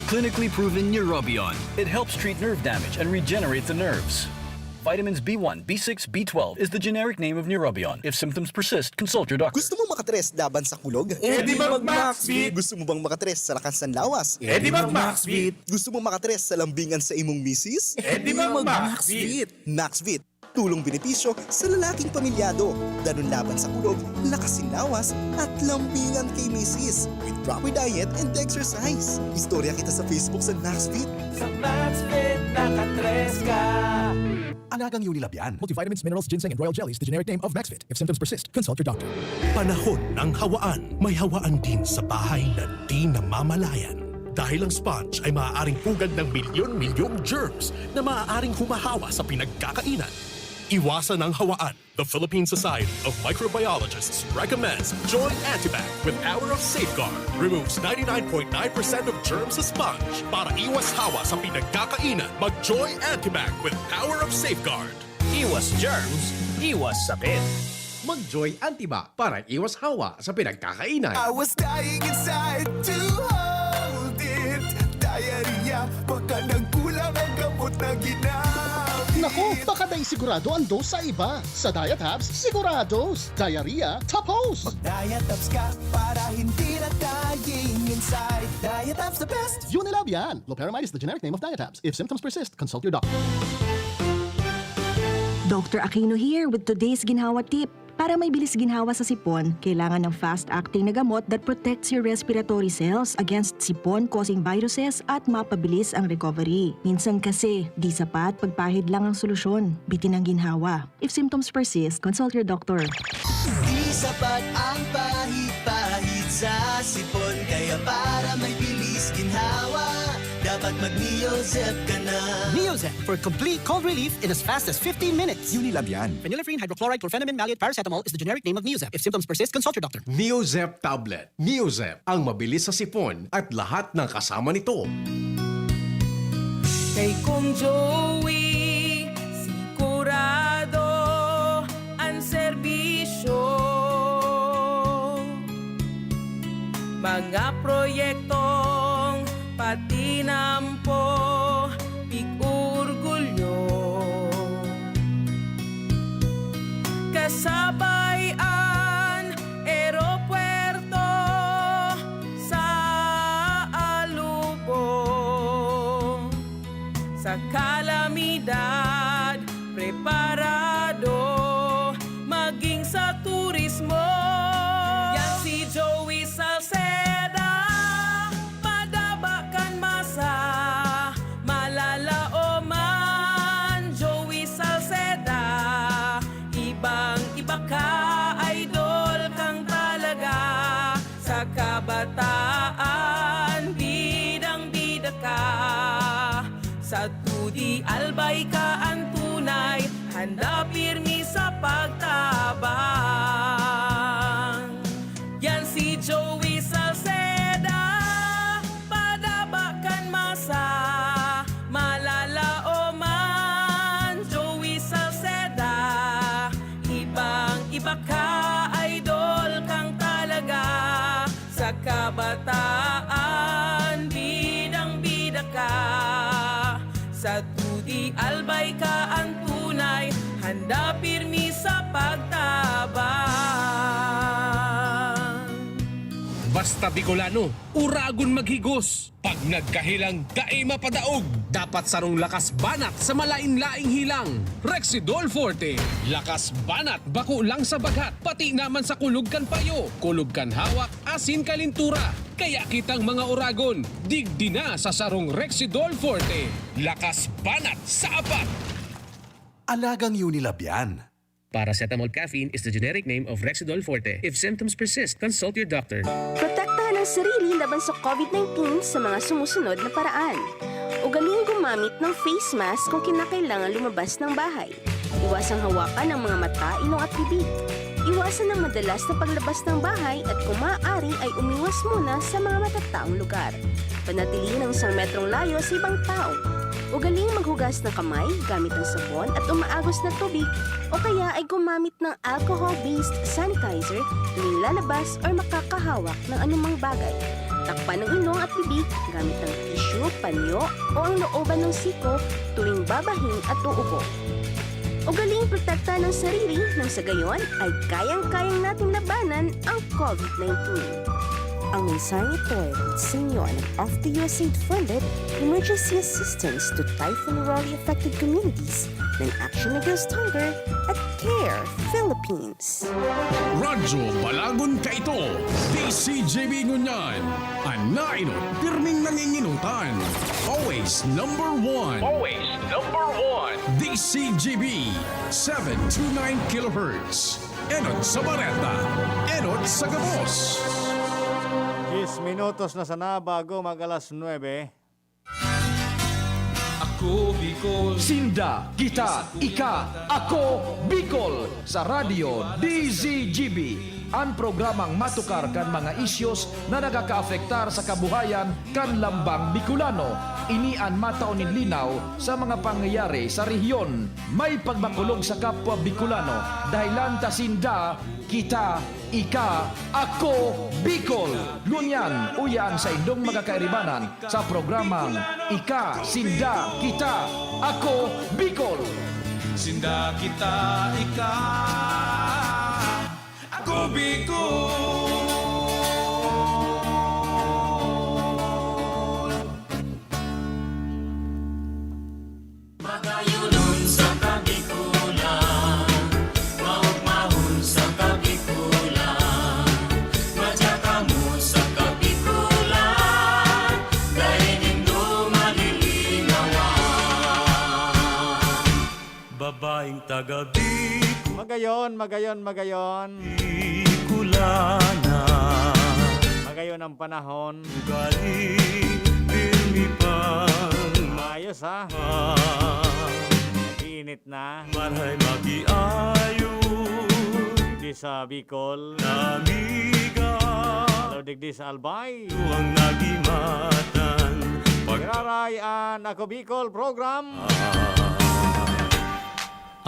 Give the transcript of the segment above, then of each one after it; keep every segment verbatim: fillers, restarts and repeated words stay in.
Clinically proven Neurobion. It helps treat nerve damage and regenerate the nerves. Vitamins B one, B six, B twelve is the generic name of Neurobion. If symptoms persist, consult your doctor. Gusto mo makatres laban sa kulog? E di mag-Maxvit! Gusto mo bang makatres sa lakas ng lawas? E di mag-Maxvit! Gusto mo makatres sa lambingan sa imong misis? E di mag-Maxvit! Maxvit. Tulong benepisyo sa lalaking pamilyado. Danun laban sa kulog, lakas sin lawas, at lambingan kay misis. With proper diet and exercise. Istorya kita sa Facebook sa Maxvit. Sa Maxvit, nakatres ka! Alagang Unilab yan. Multivitamins, minerals, ginseng, and royal jellies, the generic name of Maxvit. If symptoms persist, consult your doctor. Panahon ng hawaan. May hawaan din sa bahay na di namamalayan. Dahil ang sponge ay maaaring pugad ng milyon-milyong germs na maaaring humahawa sa pinagkakainan. Iwasan ang hawaan. The Philippine Society of Microbiologists recommends Joy Antibac with Power of Safeguard. Removes ninety-nine point nine percent of germs sa sponge. Para iwas hawa sa pinagkakainan, mag-Joy Antibac with Power of Safeguard. Iwas germs, iwas sakit. Mag-Joy Antibac para iwas hawa sa pinagkakainan. I was dying inside to hold it. Diarrhea, baka nagkulang ang gamot na ginamit. Naku, baka dai sigurado ang dose sa iba. Sa Diatabs, sigurados. Diarrhea, tapos! Diatabs ka para hindi na dying inside. Diatabs the best! Unilab yan! Loperamide is the generic name of Diatabs. If symptoms persist, consult your doctor. Doctor Aquino here with today's ginhawa tip. Para may bilis ginhawa sa sipon, kailangan ng fast-acting na gamot that protects your respiratory cells against sipon-causing viruses at mapabilis ang recovery. Minsan kasi, di sapat pagpahid lang ang solusyon. Bitin ang ginhawa. If symptoms persist, consult your doctor. Di sapat ang pahid-pahid sa sipon, kaya para may bilis ginhawa, dapat mag-Neozep ka na. Neozep for complete cold relief in as fast as fifteen minutes. Unilab yan. Phenylephrine, hydrochloride, chlorphenamine, maleate, paracetamol is the generic name of Neozep. If symptoms persist, consult your doctor. Neozep tablet. Neozep, ang mabilis sa sipon at lahat ng kasama nito. Kay Kong Joey, sigurado an serbisyo. Mga proyektong patinampo, pig-orgulyo. Kasabay an eropuerto sa Alubong. Sa kalamidad, preparado, maging sa turismo. Yan si Joey Salceda, padaba kan masa, malalaoman. Joey Salceda, ibang-iba ka, idol kang talaga. Sa kabataan, bidang-bida ka. Sa T U D I albay ka an tunay, handa pirmi sa pagtabang. Yan si Joey Salceda, padaba kan masa, malalaoman. Joey Salceda, ibang-iba ka, idol kang talaga. Sa kabataan, bidang-bida ka. Sa T U D I albay ka an tunay, handa pirmi sa pagtabang. Basta Bicolano, uragon maghigos. Pag nagkahilang, dai mapadaog. Dapat sarong lakas banat sa malain-laing hilang. Rexidol Forte. Lakas banat bako lang sa baghat, pati naman sa kulog kan payo, kulog kan hawak, asin kalintura. Kaya kitang mga uragon, digdi na sa sarong Rexidol Forte. Lakas banat sa apat. Alagang Unilab yan. Paracetamol caffeine is the generic name of Rexidol Forte. If symptoms persist, consult your doctor. Protektahan ang sarili laban sa COVID nineteen sa mga sumusunod na paraan. Ugaling gumamit ng face mask kung kinakailangan lumabas ng bahay. Iwasang hawakan ang mga mata, ilong at bibig. Iwasan ang madalas na paglabas ng bahay at kung maaari ay umiwas muna sa mga matataong lugar. Panatilihin ang isang metrong layo sa ibang tao. Ugaling maghugas ng kamay gamit ang sabon at umaagos na tubig o kaya ay gumamit ng alcohol-based sanitizer tuwing lalabas or makakahawak ng anumang bagay. Takpan ang ilong at bibig gamit ang tissue panyo, o ang looban ng siko tuwing babahin at uubo. Ugaling protektahan ang sarili nang sa gayon ay kayang-kayang natin labanan ang COVID nineteen. Ang mensaheng ito ay hatid sa inyo ng Off the U S A I D funded Emergency Assistance to Typhoon Raleigh Affected Communities ng Action Against Hunger at CARE Philippines. Radyo Balagon kaito, D C G B ngunyan. An nainot, pirming nanginginutan. Always number one. Always number one. D C G B, seven two nine kilohertz. Enot sa bareta, enot sa gabos. Diyes minutos na sana bago mag alas nuebe. Ako Bicol. Sinda, kita, ika, ako, Bicol, sa Radyo D Z G B. An programang matukar kan mga isyos na nagakaapektar sa kabuhayan kan lambang Bicolano. Ini an matao nin linaw sa mga pangyayari sa rehiyon. May pagmakulog sa kapwa Bicolano, dahelan ta sinda, kita, ika, ako, Bicol. Ngunyan, uya an saindong mga kairibanan sa programang Ika, Sinda, Kita, Ako, Bicol. Sinda, kita, ika, ako, Bicol. Magayonon sa Kabikulan, maugmahon sa Kabikulan, madya kamo sa Kabikulan, dai nindo malilinawan. Babaeng taga Bicol. Magayon, magayon, magayon. Bicolana. Magayon ang panahon. Ugali, pirmi pang Ayos, ha? Nag-iinit na. Marhay makiayo. Digdi sa Bicol. Namiga. Lalo digdi sa Albay. Ang nagimatan. Pag Giraray an Ako Bicol program.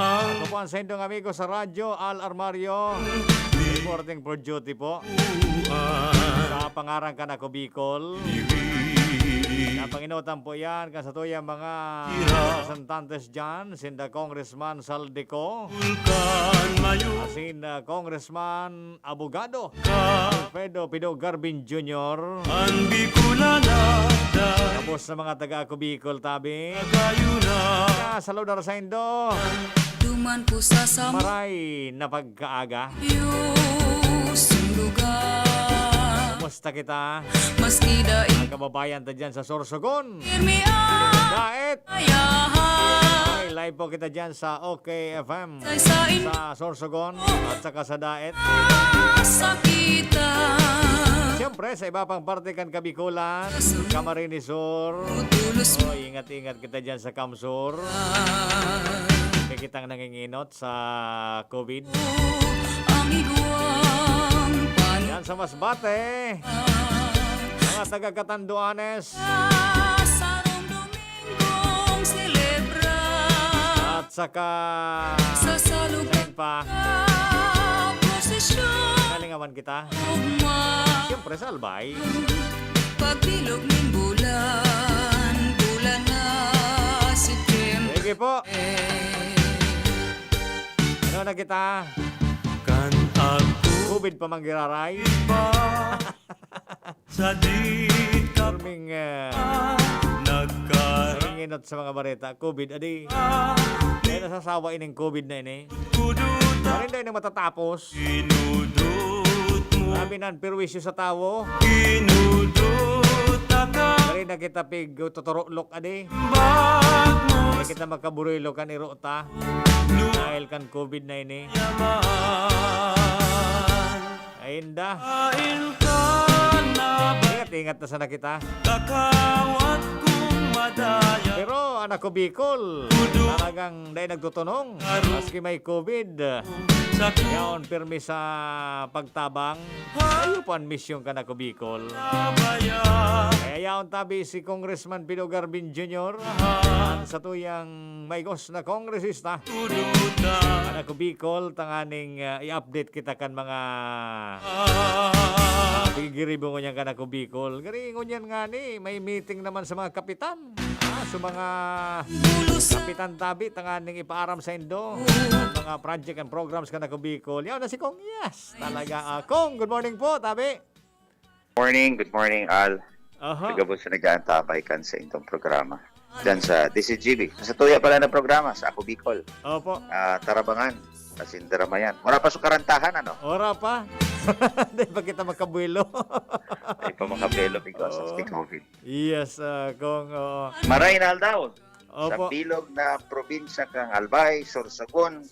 Ang Ako po ang saindong amigo sa radyo, Al Armario. Reporting for duty po. Sa pangaran kan Ako Bicol. Napanginotan po yan kan satuyang mga representantes dyan, sinda Congressman Saldico, Vulkan Mayo. Asin, ah, Congressman Abogado Alfredo Pido Garbin Junior. Ang Bicolana, da- Tapos sa mga taga Ako Bicol, tabi. Kayuna. Kaya saludar saindo. Duman po sa Sam- Maray na pagkaaga. Yung lugar. Kumusta kita? Maski daing Mga kababayan ta dyan sa Sorsogon. Pirmi ang Daet. Ayahan. Ay, live po kita dyan sa OK F M. Sa Sorsogon at saka sa Daet. Siyempre, sa iba pang parte kan Kabikulan, Camarines Sur. Oh, ingat-ingat kita dyan sa CamSur. Kaya kitang nanginginot sa COVID. Yan sa Masbate. Mga taga Catanduanes. At saka, sa salog pa. Nalingawan kita. Siyempre, sa Albay. Pagbilog nin bulan, bulan na September. Sige po. Ano na kita? Kan ako COVID pa man giraray. Sa di ka Forming, eh, nagka- Ang inot sa mga bareta, COVID, adi. Ay, nasasawa ining COVID na ini. Kuduta. Marinday na matatapos. Inudot mo. Grabe na ang perwisyo sa tawo. Inudot ka. Dali na kita pig tuturulok, adi. Bakmos. Dali kita magkaburilok kan iro ta. Lu- Dahil kan COVID na ini. Yaman. Ay, inda. Kain ka na ba? Ingat-ingat na sana kita. Kakawat kong madaya. Pero, anak ko, Bicol, Kudu. Talagang dahil nagtutunong. Karu. Maski may COVID, sa ku- yaon pirmi sa pagtabang. Ha? Ayaw po ang misyon ka, anak ko, Bicol. Abaya. Kaya yaon tabi si Congressman Pido Garbin Junior. Ha? Ang satuyang maigos na kongresista. Kudu ta. Anak ko, Bicol, tanganing, ah, i-update kita kan mga, ah, Sige, giribo ngunyan kan Ako Bicol. Gari ngunyan ngani, may meeting naman sa mga kapitan. Ah, sa mga kapitan tabi, tanganing ipaaram sa indo ang mga project and programs kan Ako Bicol. Yaon na si Kong Yes. Talaga, ah, Kong, good morning po, tabi. Morning, good morning, Al. Aha. Sa gabos na nag-aantabay kan sa indong programa. Diyan sa D C G B. Sa tuya pala na programa, sa Ako Bicol. Opo. Ah, Tarabangan, Kasindaramayan. Wala pa sa karantahan, ano? Ora pa. Hindi pa kita makabuelo. Ay pa makabelo because of the Oo. COVID. Yes, ah, Kong, oo. Maray na aldaw. Sa Opo. bilog na probinsya kang Albay, Sorsogon,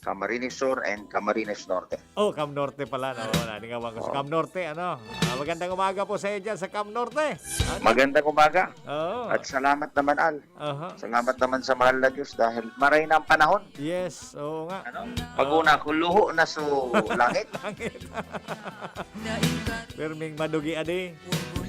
Camarines Sur, and Camarines Norte. Oh, Cam Norte pala. No? Naningawan ko sa Oo. Cam Norte. Ano? Ah, magandang umaga po sa iyo dyan sa Cam Norte. Ano? Magandang umaga. Oo. At salamat naman, Al. Aha. Salamat naman sa mahal na Diyos dahil maray na ang panahon. Yes, oo nga. Ano? Pag-una, kuluho na sa langit. Langit. Pirming madugi, adi.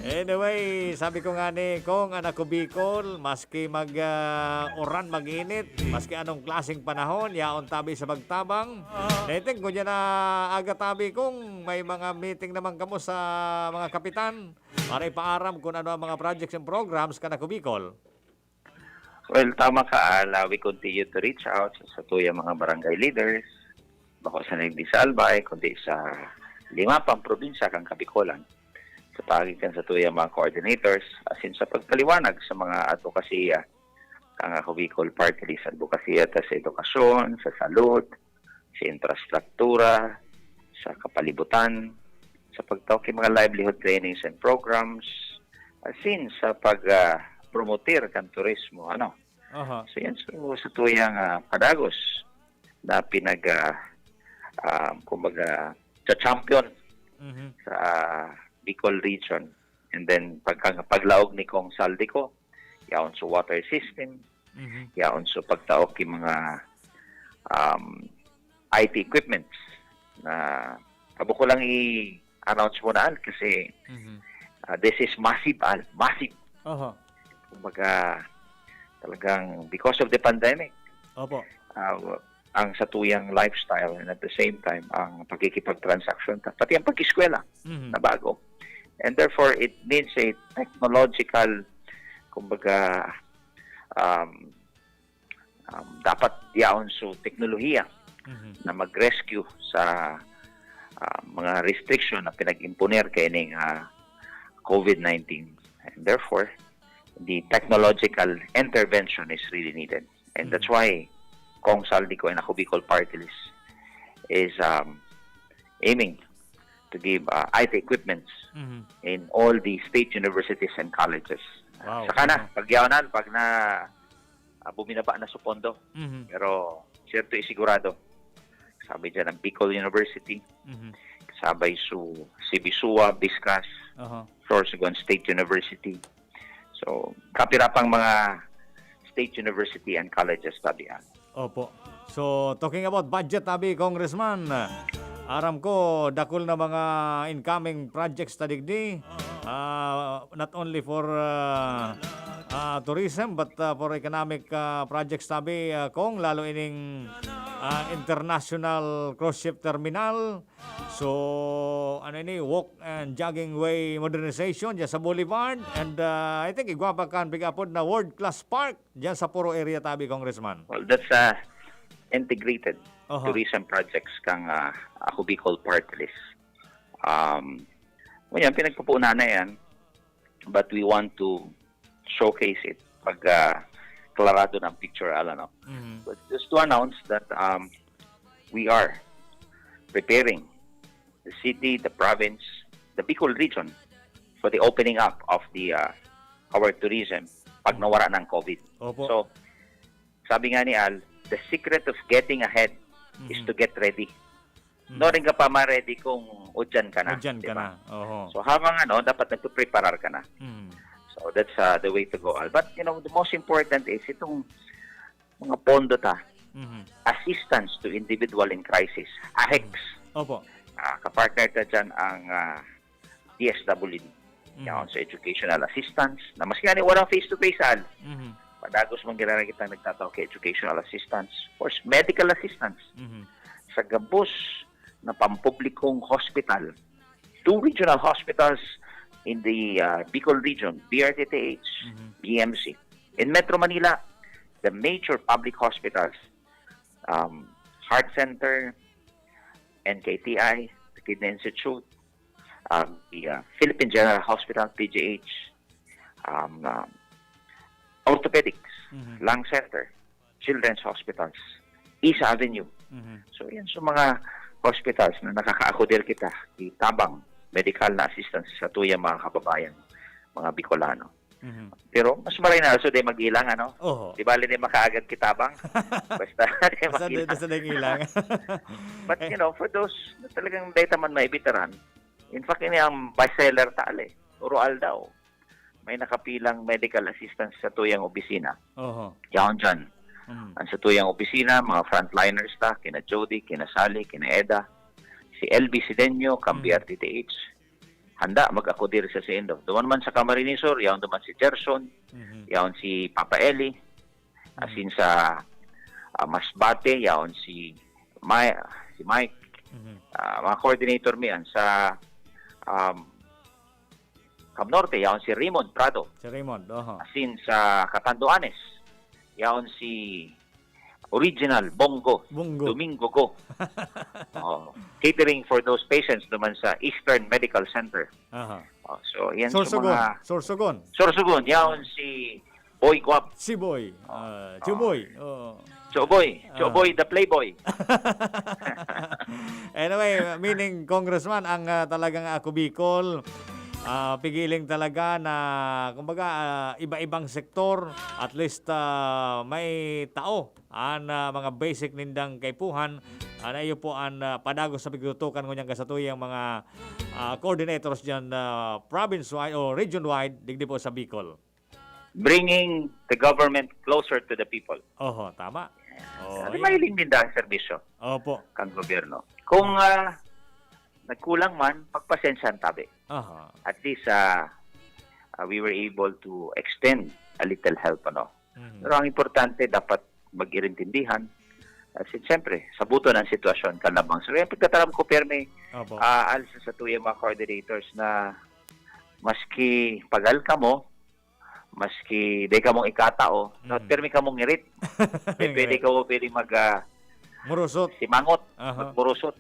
Anyway, sabi ko nga ni Kong, anak ko Bicol, maski mag ah, uran, mag-init, maski anong klaseng panahon, yaon tabi sa magtabang. Neteng, kunya na aga tabi kung may mga meeting naman kamo sa mga kapitan para ipaaram kung ano ang mga projects and programs kan Ako Bicol. Well, tama ka, Al. We continue to reach out sa, sa tuyang mga barangay leaders. Bako sa nagdi sa Albay, kundi sa lima pang probinsya kang Kabicolan. Sa paagi kan sa tuyang mga coordinators, asin sa pagpaliwanag sa mga advokasya, ang Ako Bicol Party List advokasya ta sa edukasyon, sa salud, sa infrastruktura, sa kapalibutan, sa pagtao ki mga livelihood trainings and programs, asin sa pag ah, promoter kan turismo, ano. Aha. So yan, so, sa tuyang ah, padagos na pinag ah, ah, kumbaga, sa champion Mhm. sa ah, Bicol region. And then pagka paglaog ni Kong Saldico, yaon sa water system, Mhm. yaon sa pagtao ki mga um, I T equipments na abo ko lang i-announce muna, Al, kasi Mhm. ah, this is massive, Al, massive. Aha. Kumbaga, talagang because of the pandemic, Opo. ah, ang sa tuyang lifestyle and at the same time ang pagkikipagtransaksyon, pati ang pag-eskwela Mhm. na bago. And therefore, it needs a technological, kumbaga, um, um, dapat yaon so teknolohiya Mhm. na mag-rescue sa ah, mga restriction na pinag-imponer kaining ah, COVID nineteen. And therefore, the technological intervention is really needed. And that's why Kong Saldico and Ako Bicol Party List is um, aiming to give uh, I T equipments Mhm. in all the state universities and colleges. Wow. Saka na, Aha. pagyawanan, pag na uh, buminaba na sa pondo. Mhm. Pero, siyerto, isigurado. Sabi dyan ang Bicol University, Mhm. sabay su Sibisua, Biscas, Aha. Sorsogon State University. So, kapira pang mga state university and colleges, tabi, ah. Opo. So, talking about budget, tabi, Congressman, aram ko, dakul na mga incoming projects ta digdi. Ah, not only for ah, ah, tourism, but ah, for economic ah, projects, tabi, ah, Kong, lalo ining ah, international cruise ship terminal. So, ano ini, walk and jogging way modernization dyan sa Boulevard. And ah, I think igwa pa kan pig-apod na world-class park dyan sa Poro area, tabi, Congressman. Well, that's uh, integrated Aha. tourism projects kang uh, Ako Bicol Party List. Um, ngayon, pinagpupunan na yan, but we want to showcase it pag uh, klarado ng picture, alam, no? Mhm. But just to announce that um, we are preparing the city, the province, the Bicol region for the opening up of the uh, our tourism pag nawara ng COVID. Opo. So, sabi nga ni Al, the secret of getting ahead is Mhm. to get ready. Mhm. No rin ka pa ma-ready kung udyan ka na. Udyan di ka ba? na. Oho. So, habang ano, dapat nagpipreparar ka na. Mhm. So, that's uh, the way to go, Al. But, you know, the most important is itong mga pondo ta, Mhm. assistance to individual in crisis, AHECs. Opo. Ah, kapartner ta dyan ang ah, D S W D. Mhm. Yaon sa educational assistance. Na mas nga ni walang face-to-face, Al. Mhm. Padagos man ginarang kitang nagtatao kay educational assistance. Of course, medical assistance. Mhm. Sa gabos na pampublikong hospital, two regional hospitals in the uh, Bicol region, B R T T H, Mhm. B M C. In Metro Manila, the major public hospitals, um, Heart Center, N K T I, the Kidney Institute, um, the uh, Philippine General Hospital, P G H, um, uh, orthopedics, Mhm. lung center, children's hospitals, Isa Avenue. Mhm. So, yan sa mga hospitals na nakakaakudir kita, itabang medical na assistance sa tuyang mga kababayan, mga Bicolano. Mhm. Pero mas maray na also di mag-ilang, ano? Oho. Di bali di makaagad kitabang. Basta di Basta di, mag-ilang. basta di ilang. But, Eh. you know, for those na talagang dahil man may bitaran, in fact, ini ang bestseller ta ali. Uro aldaw, may nakapilang medical assistance sa tuyang opisina. Oho. Yaon dyan. Mm. Ang sa tuyang opisina, mga frontliners ta, kina Jody, kina Sally, kina Eda, si L B Sidenio, kan Mm. B R T T H, handa mag-akudir sa saindo. Duman man sa Camarines Sur, yaon duman si Gerson, Mhm. yaon si Papa Eli, Mhm. asin sa, ah, Masbate, yaon si Mi-, si Mike, Mhm. ah, mga coordinator mi yan sa, um, Cam Norte, yaon si Raymond Prado. Si Raymond, oho. Asin sa Catanduanes, yaon si Original Bongo, Bongo. Domingo Go. Oh, catering for those patients naman sa Eastern Medical Center. Aha. Oh, so, yan sa Sorsogon. mga Sorsogon. Sorsogon, yaon si Boy Guap. Si Boy. Oh. Ah, Chuboy. Oh. Chuboy. Ah. Chuboy, the playboy. Anyway, meaning, Congressman, ang, ah, talagang Ako Bicol, ah, pigiling talaga na, kumbaga, ah, iba-ibang sektor, at least, ah, may tao an, ah, mga basic nindang kaipuhan, ah, na iyo po an, ah, padagos sa pagtutukan ngunyan kasatuyang mga, ah, coordinators diyan, ah, province-wide o region-wide, digdi po sa Bicol. Bringing the government closer to the people. Oho, tama. Oo, Kasi yan. Mahiling din dahil serbisyo Opo. kang gobyerno. Kung, ah, nagkulang man, pagpasensyahan tabi. Aha. At least, ah, ah, we were able to extend a little help, ano. Mhm. Pero ang importante, dapat mag-irintindihan. At si-, siyempre, sabuton ang sitwasyon kan labang. So, yung pagtataram ko, Perme, Opo. ah, alis sa tuyang mga coordinators na maski pagal kamo, maski di kamong ikatao, no, Mm. pirmi kamong ngirit. May Ngirit. pwede ka, pwede mag, ah, Murusot. simangot, Aha. magmurusot.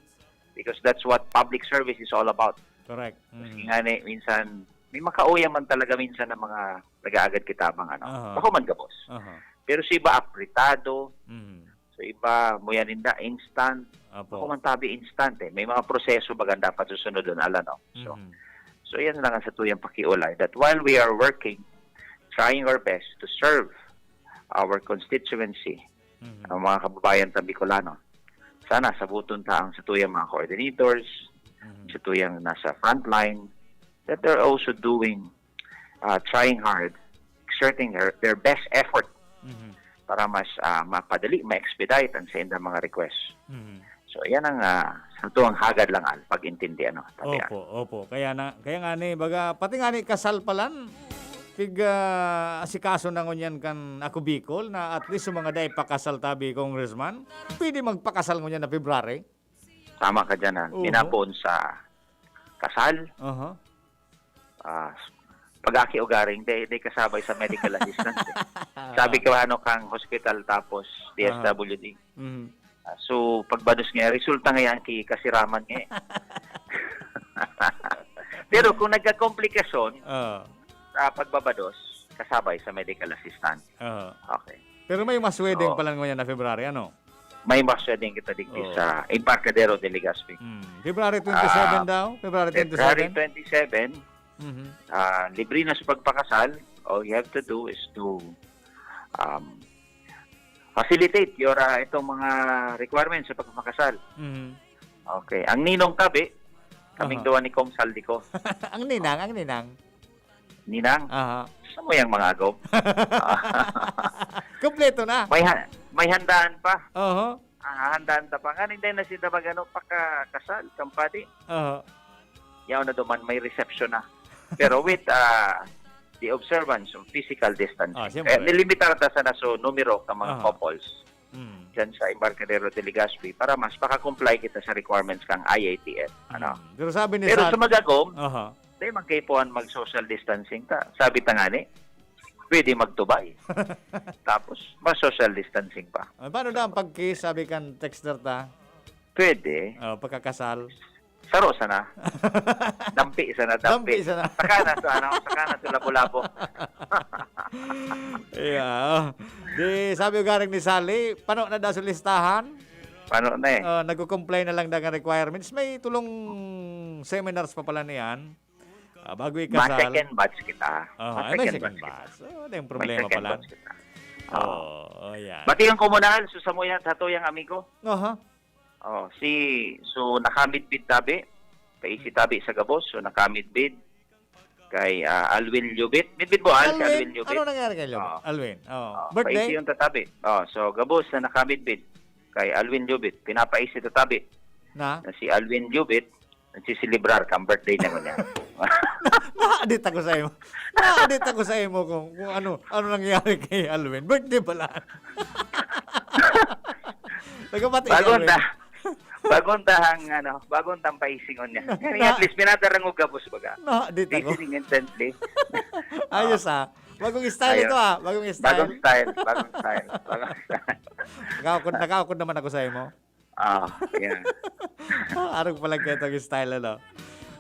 Because that's what public service is all about. Correct. Maski Mm. nga ni, minsan, may makauya man talaga minsan ng mga nag-aagad kitabang, ano. Aha. Bako man gabos. Aha. Pero sa iba, apretado. Mm. Sa iba, muya ninda, instant. Apo. Bako man tabi, instant, eh. May mga proseso baga dapat susunod doon, ala, no? So, Mhm. so yan lang ang satuyang pakiulay, that while we are working, trying our best to serve our constituency, Mhm. ang mga kababayan ta Bicolano, sana sabuton ta ang satuyang mga coordinators, Mhm. satuyang nasa frontline, that they're also doing, uh, trying hard, exerting their, their best effort Mhm. para mas, ah, mapadali, ma-expedite ang saindang mga request. Mhm. So, yan ang, ah, sa tuwang hagad lang, Al, pag-intindi, ano, tabi, ah. Opo, opo. Kaya na, kaya nga ni, baga, pati nga ni kasal palan, pig, ah, asikaso na ngunyan kan Ako Bicol na at least yung mga dai pa kasal tabi, Congressman, pwede magpakasal ngunyan na February. Tama ka dyan, ah. Oho. Minapoon sa kasal, Aha. ah, pag-aki o garing, di, di kasabay sa medical assistance, eh. Sabi ko, ano, kang hospital tapos Aha. D S W D. Mhm. Ah, so, pagbados nga, resulta nga yan ki kasiraman nga, eh. Pero kung nagkakomplikasyon Ah. sa pagbabados, kasabay sa medical assistance. Ah. Okay. Pero may mass wedding So, pala ngunyan na February, ano? May mass wedding kita digdi Oo. sa Embarcadero de Legazpi. Hmm. February twenty-seven Ah, daw? February February twenty-seven? twenty-seven, Mhm. ah, libre na sa pagpakasal. All you have to do is to, um, facilitate your, ah, itong mga requirements sa pagpakasal. Mhm. Okay. Ang ninong tabi, kaming Aha. duwa ni Kong Saldi ko. Ang ninang, ang ninang. Ninang? Aha. Gusto mo yung mga agom? Kompleto na. May ha-, may handaan pa. Aha. Ah, handaan ta pa. Nga, hindi na sila mag-ano, pakakasal, kampadi. Aha. Yaw na duman, may reception na. Pero with, ah, the observance of physical distancing. Ah, siyempre. Eh, nilimitar ta sana so numero ka mga Aha. couples. Mm. dyan sa Embarcadero de Legazpi para mas makakomply kita sa requirements kang I A T F. Ano? Mm. Pero sabi ni Pero Sal- sa magagom, Aha. di magkaipuhan mag-social distancing ta. Sabi ta nga ni, pwede magtubay. Tapos, mas social distancing pa. Ah, paano na ang pag-kiss, sabi kan texter ta? Pwede. Oh, pagkakasal. Saro sana. Dampi sana, dampi. Dampi sana. Saka na sa ano, saka na sa labo-labo. Yeah. Di, sabi ko garing ni Sally, pano na daw sa listahan? Paano na eh? Ah, nagko-comply na lang daw ang requirements. May tulong seminars pa pala niyan. Ah, bago Ma ikasal. second batch kita. Oh, Ma ay, may second second batch kita. batch. Oh, di yung May problema second pala. batch kita. Oo. Oh, oh, yan. Bati ang komunal, so sa muya, sa tuyang amigo. Aha. Oh, si, so nakamidbid tabi. Paisi tabi sa gabos, so nakamidbid. Kay ah, Alwin Lubit. Midbid mo, Al, si Alwin Lubit. Ano nangyari kay Lubit? Oo. Alwin, oh. Oh, Birthday? Paisi yung tatabi. Oh, so gabos na nakamidbid. Kay Alwin Lubit, pinapaisi tatabi. Na? Na si Alwin Lubit, nagsiselebrar kang birthday na niya. Naadit ako sa imo. Naadit ako sa imo kung, kung ano ano nangyari kay Alwin. Birthday pala. Nagkapati si Bagong Alwin. ta, bagong ta ang ano, bagong tang paisingon niya. Kaya Na- at least, pinatarangog gabos baga. Naadit ako. Listening intently. Ayos ah. Bagong style Ayos. Ito ah. Bagong style. Bagong style, bagong style, bagong style. Nakaukod, nakaukod naman ako sa imo. Ah, yeah. Arog pa lang kayo itong style, ano?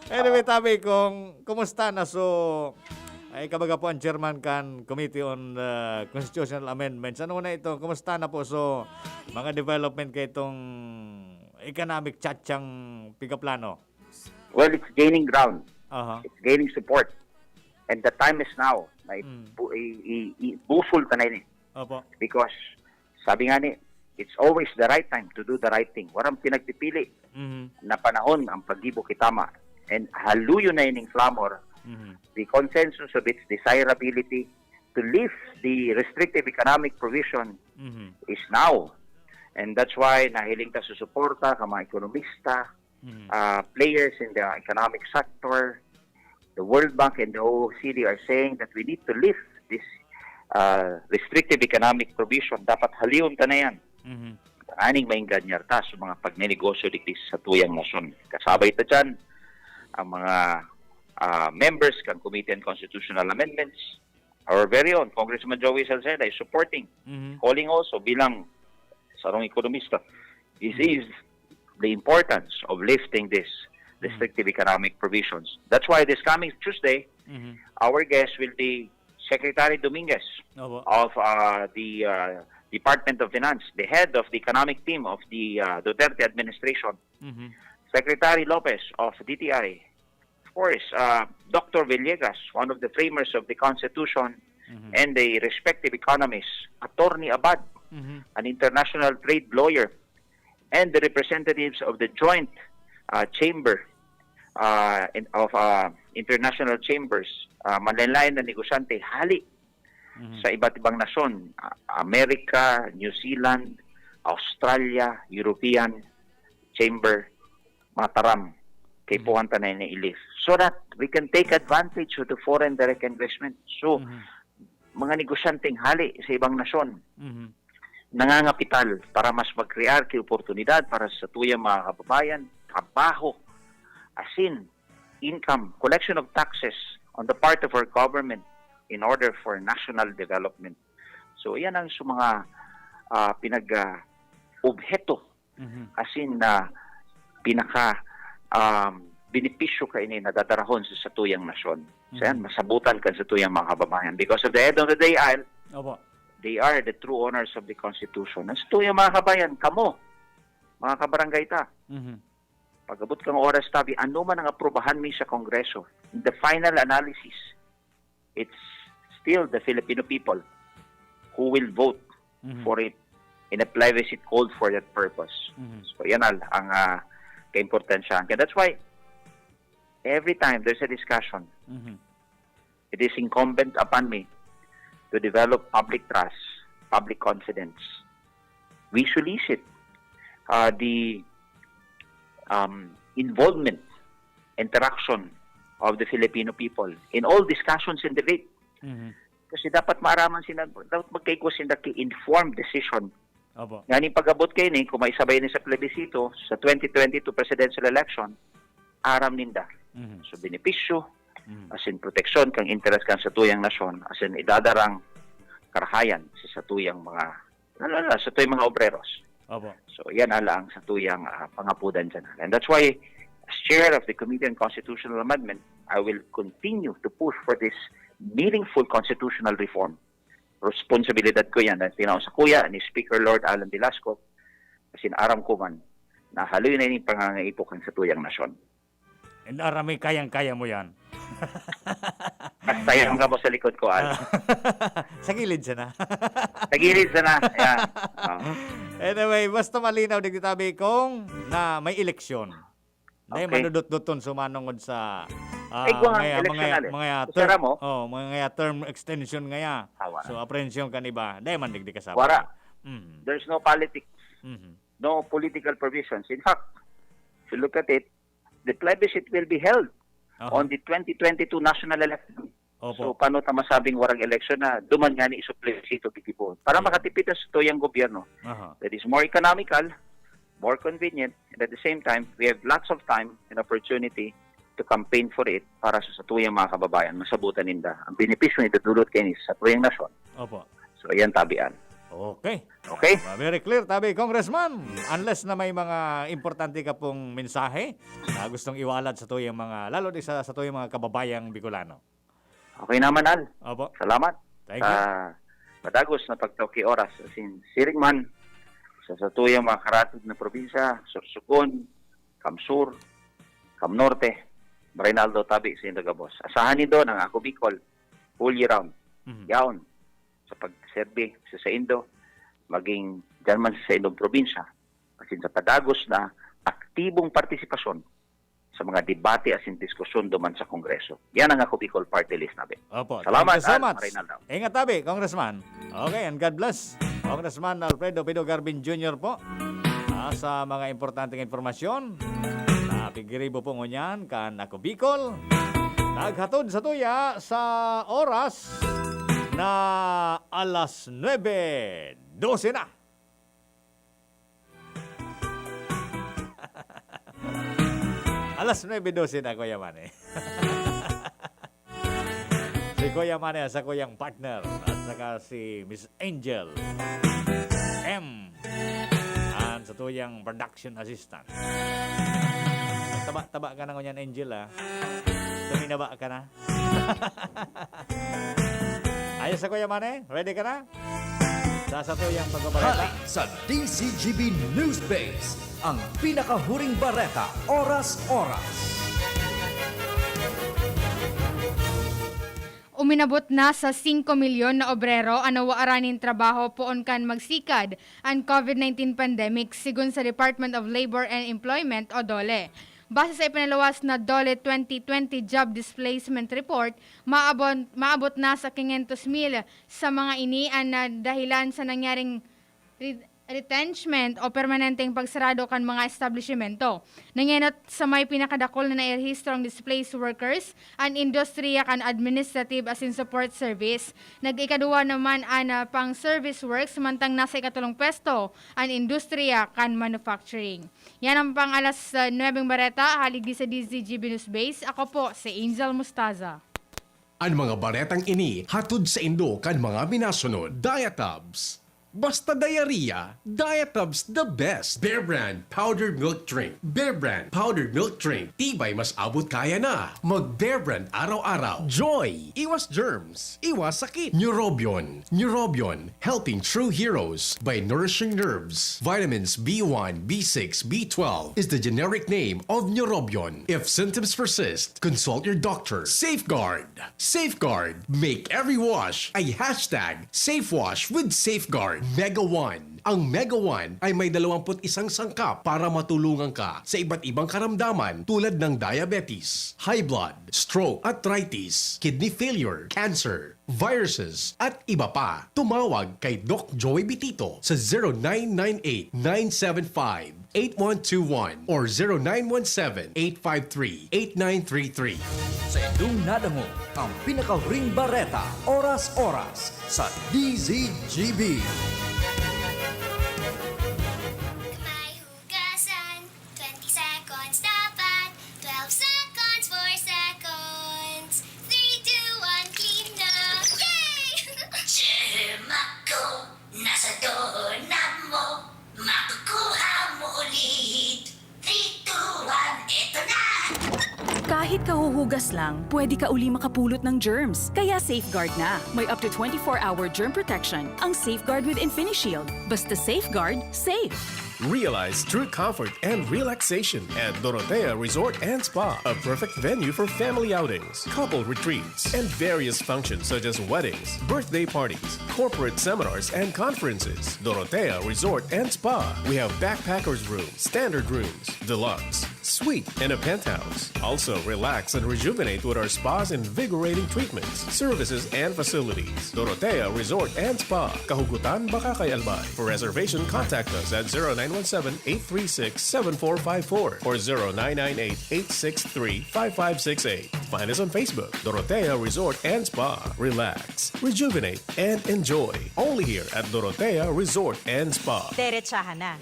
Anyway, tabi kung kumusta na so, ay kabaga po ang chairman kan Committee on uh, Constitutional Amendments. Ano na ito? Kumusta na po so mga development kay itong economic chat siyang pigaplano? Well, it's gaining ground. Aha. It's gaining support. And the time is now. Na Mm. ibu- i- i- ibusol ta na ini. Opo. Because, sabi nga ni, it's always the right time to do the right thing. Warang pinagpipili Mhm. na panahon ang paggibo ki tama. And haluyon na ining clamor, Mhm. the consensus of its desirability to lift the restrictive economic provision Mhm. is now. And that's why nahiling ta sa suporta ka mga ekonomista, Mhm. uh, players in the economic sector, the World Bank and the O E C D are saying that we need to lift this uh, restrictive economic provision. Dapat halion ta na yan. Mhm. Aning maenganyar ta sa mga pagnenegosyo digdi sa tuyang nasyon. Kasabay ta dyan ang mga uh, members kan Committee on Constitutional Amendments, our very own Congressman Joey Salceda is supporting, Mhm. calling also bilang sarong ekonomista. This is the importance of lifting this restrictive economic provisions. That's why this coming Tuesday, Mhm. our guest will be Secretary Dominguez Opo. of uh, the uh, Department of Finance, the head of the economic team of the uh, Duterte administration, Mhm. Secretary Lopez of D T I, of course, uh, Doctor Villegas, one of the framers of the Constitution, Mhm. and the respective economists, Attorney Abad, Mhm. an international trade lawyer, and the representatives of the joint uh, chamber uh, in, of uh, international chambers, uh, manlaen-laen na negosyante hali Mhm. sa iba't ibang nasyon, uh, America, New Zealand, Australia, European Chamber, mataram kay Mhm. puhan ta na ini i-lift. So that we can take advantage of the foreign direct investment. So, Mhm. mga negosyanteng hali sa ibang nasyon, Mhm. nangangapital para mas mag-create ki oportunidad para sa tuyang mga kababayan, trabaho, asin, income, collection of taxes on the part of our government in order for national development. So, yan ang sa mga ah, pinag ah, obheto Mhm. asin na pinaka um, benepisyo kaini na dadarahon sa satuyang nasyon. So yan, Mhm. masabutan kan satuyang mga kababayan. Because at the end of the day, Al, Opo. they are the true owners of the Constitution. Ang satuyang mga kabayan, kamo, mga kabarangay ta, Mhm. pag-abot kang oras tabi, ano man ang aprubahan mi sa Kongreso, in the final analysis, it's still the Filipino people who will vote Mhm. for it in a plebiscite called for that purpose. Mhm. So yan al ang uh, kaimportansyahan. Kaya that's why every time there's a discussion, Mhm. it is incumbent upon me to develop public trust, public confidence. We solicit uh, the um, involvement, interaction of the Filipino people in all discussions and debate. Mhm. Kasi dapat maaraman sila, dapat magkaigwa sila ki informed decision Opo. Nganing pag-abot kaini, kung maisabay ni sa plebisito, sa twenty twenty-two presidential election, aram ninda. Mhm. So, benepisyo, Mhm. asin proteksyon kan interes kan satuyang nasyon, asin idadarang karahayan sa satuyang mga, lalo na satuyang mga obreros. Opo. So, yan na lang satuyang, ah, pangapudan dyan. And that's why, as chair of the Committee on Constitutional Amendment, I will continue to push for this meaningful constitutional reform. Responsibilidad ko yan. Dahil tinaw sa kuya ni Speaker Lord Alan Velasco, asin aram ko man na haloy na ining pangangaipo kan satuyang nasyon. And aram mi, kayang-kaya mo yan. Basta yan ang gabos sa likod ko, Al. Sa gilid sana. Sa gilid sana. Yan. Oh. Anyway, basta malinaw, digdi tabi kung na may eleksyon. Dahil Okay. madudot-doton sumanungod sa, ah, Ay, kung ang mga, eleksyon mga, na rin. mga Kung term, sara mo? oh, mga term extension ngaya. Awa. So, apprehension kan iba. Dahil man digdi kasama. Wara. Mhm. There's no politics, Mhm. no political provisions. In fact, if you look at it, the plebiscite will be held Aha. on the twenty twenty-two national election. Opo. So, paano ta masabing warang eleksyon na duman nga ni iso plebisito gigibo? Para Yeah. makatipid na sa tuyang gobyerno. Aha. That is more economical, more convenient, and at the same time, we have lots of time and opportunity to campaign for it para sa satuyang mga kababayan, masabutan ninda ang benepisyo na idudulot kaini sa satuyang nasyon. Opo. So, yan, tabian. Okay. Okay? Ah, very clear, tabi, Congressman. Unless na may mga importante ka pong mensahe na gustong iwalat sa tuyang mga, lalo di sa, sa tuyang mga kababayang Bicolano. Okay naman, Al. Opo. Salamat Thank sa you. padagos na pagtao ki oras. Asin, siring man sa satuyang mga karatid na probinsya, Sorsogon, Kamsur, Kamnorte, Marinaldo, tabi sa indo gabos. Asahan nindo ang Ako Bicol, whole year round. Mhm. Yaon, sa pagserbi sa saindo, maging dyan man sa saindong probinsya, asin sa padagos na aktibong partisipasyon sa mga debate asin diskusyon duman sa Kongreso. Yan ang Ako Bicol Party List, nabi. Opo, Salamat, thank you so Al much. Marinaldo. Ingat tabi, Congressman. Okay, and God bless. Congressman Alfredo Pido Garbin Junior po. Ah, sa mga importanteng impormasyon, na pigiribo po ngunyan kan Ako Bicol. Naghatod sa tuya sa oras na alas nuebe dose na. Alas nuebe dose na, Kuya Manny. Si Kuya Manny at sa kuyang partner at saka si Miss Angel M, ang sa tuyang production assistant. Taba-taba ka na ngunyan, Angel, ah. Tuminaba ka na. Ayos na, Kuya Manny? Ready ka na? Sa satuyang pagbabalita. Hala sa D Z G B News Base, ang pinakahuring bareta, oras-oras. Uminabot na sa singko milyon na obrero an nawaaran nin trabaho poon kan magsikad an COVID nineteen pandemic, sigon sa Department of Labor and Employment o DOLE. Base sa ipinaluwas na DOLE twenty twenty Job Displacement Report, maabon-, maabot na sa quinientos mil sa mga ini an nadahilan sa nangyaring re-, retrenchment o permanenteng pagsarado kan mga establisimento. Nangenot sa may pinakadakul na nairehistro ang displaced workers, an industriya kan administrative asin support service. Nag-ikaduwa naman an, ah, pang service works, mantang nasa ikatulong pwesto an industriya kan manufacturing. Yan ang pang alas, ah, nuebeng bareta, hali digdi sa D Z G B News Base. Ako po si Angel Mustaza. An mga baretang ini hatod saindo kan mga minasunod. Diatabs. Basta diarrhea, Diatabs the best. Bear Brand Powdered Milk Drink. Bear Brand Powdered Milk Drink. Tibay mas abot kaya na. Mag Bear Brand araw-araw. Joy. Iwas germs. Iwas sakit. Neurobion. Neurobion. Helping true heroes by nourishing nerves. Vitamins B one, B six, B twelve is the generic name of Neurobion. If symptoms persist, consult your doctor. Safeguard. Safeguard. Make every wash a hashtag safe wash with Safeguard. Mega One. Ang Mega One ay may dalawampu't isang sangkap para matulungan ka sa iba't ibang karamdaman tulad ng diabetes, high blood, stroke, arthritis, kidney failure, cancer, viruses, at iba pa. Tumawag kay Doc Joey Bitito sa zero nine nine eight, nine seven five, eight one two one or zero nine one seven, eight five three, eight nine three three. Sa indong nadangog ang pinakahuring bareta, oras-oras, sa D Z G B. Kahuhugas lang, pwede ka uli makapulot ng germs. Kaya Safeguard na. May up to twenty-four hour germ protection ang Safeguard with InfiniShield. Basta Safeguard, safe. Realize true comfort and relaxation at Dorotea Resort and Spa, a perfect venue for family outings, couple retreats, and various functions such as weddings, birthday parties, corporate seminars, and conferences. Dorotea Resort and Spa. We have backpackers room, standard rooms, deluxe, suite, and a penthouse. Also, relax and rejuvenate with our spa's invigorating treatments, services, and facilities. Dorotea Resort and Spa, Kahugutan, Bacacay, Albay. For reservation, contact us at zero nine one seven, eight three six, seven four five four or zero nine nine eight, eight six three, five five six eight. Find us on Facebook, Dorotea Resort and Spa. Relax, rejuvenate, and enjoy. Only here at Dorotea Resort and Spa. Derechahan na.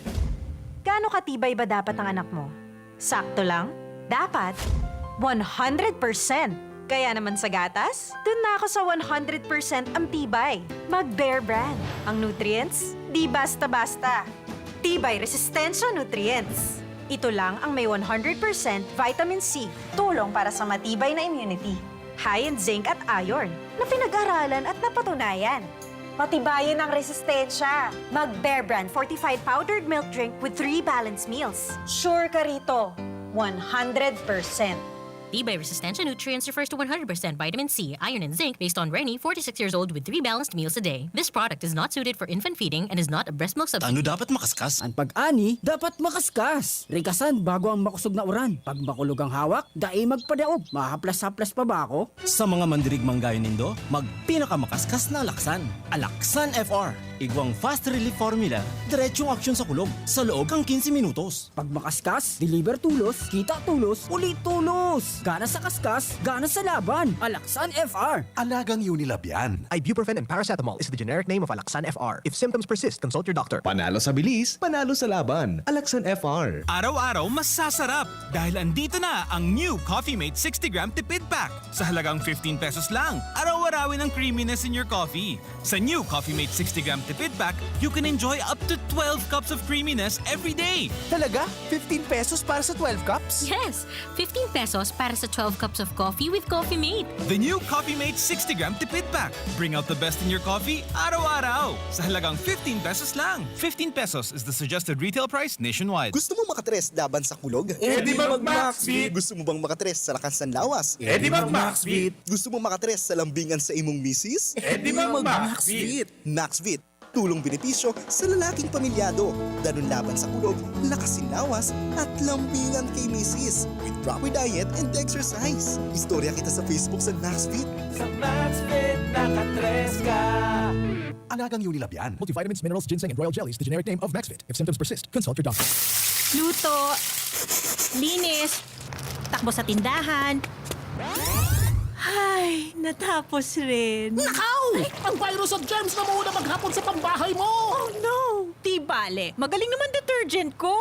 Gaano katibay ba dapat ang anak mo? Sakto lang? Dapat one hundred percent. Kaya naman sa gatas, dun na ako sa one hundred percent ang tibay. Mag Bear Brand. Ang nutrients, di basta-basta. Tibay Resistensya Nutrients. Ito lang ang may one hundred percent vitamin C, tulong para sa matibay na immunity. High in zinc at iron, na pinag-aralan at napatunayan. Patibayin ang resistensya. Mag Bear Brand fortified powdered milk drink with three balanced meals. Sure ka rito, one hundred percent. Tibay Resistensya Nutrients refers to one hundred percent vitamin C, iron, and zinc based on Reni, forty-six years old, with three balanced meals a day. This product is not suited for infant feeding and is not a breast milk substitute. Tano dapat makaskas? An pag-ani, dapat makaskas. Rikasan bago ang makosog na uran. Pag makulog ang hawak, dai magpadaog. Mahaplas-haplas pa ba ako? Sa mga mandirigmang gayo nindo, magpinakamakaskas na alaksan. Alaksan F R. Igwang fast relief formula, diretsong aksyon sa kulog, sa loob kan quince minutos. Pag makaskas, deliver tolos, kita tolos, uli tolos! Gana sa kaskas, gana sa laban! Alaksan F R! Alagang Unilab yan. Ibuprofen and paracetamol is the generic name of Alaxan F R. If symptoms persist, consult your doctor. Panalo sa bilis, panalo sa laban. Alaxan F R. Araw-araw masasarap dahil andito na ang new Coffee Mate sixty gram Tipid Pack. Sa halagang fifteen pesos lang, araw-arawin ang creaminess in your coffee. Sa new Coffee Mate sixty gram Tipid Pack, you can enjoy up to twelve cups of creaminess every day. Talaga? Fifteen pesos para sa twelve cups? Yes! fifteen pesos para sa twelve cups of coffee with Coffee Mate. The new Coffee Mate sixty gram Tipid Pack. Bring out the best in your coffee araw-araw. Sa halagang fifteen pesos lang. Fifteen pesos is the suggested retail price nationwide. Gusto mo makatres laban sa kulog? Eh di mag-Maxvit! Gusto mo bang makatres sa lakas ng lawas? Eh di mag-Maxvit! Gusto mo makatres sa lambingan sa imong misis? Eh di mag-Maxvit! Maxvit, tulong benepisyo sa lalaking pamilyado. Danun laban sa kulog, lakas sin lawas, at lambingan kay misis. With proper diet and exercise. Istorya kita sa Facebook sa Maxvit. Sa Maxvit, nakatres ka! Alagang Unilab yan. Multivitamins, minerals, ginseng, and royal jellies, the generic name of Maxvit. If symptoms persist, consult your doctor. Luto, linis, takbo sa tindahan. Ay, natapos rin. Nakaw! Ang virus at germs na muna maghapon sa pambahay mo! Oh no! Di bale, magaling naman detergent ko.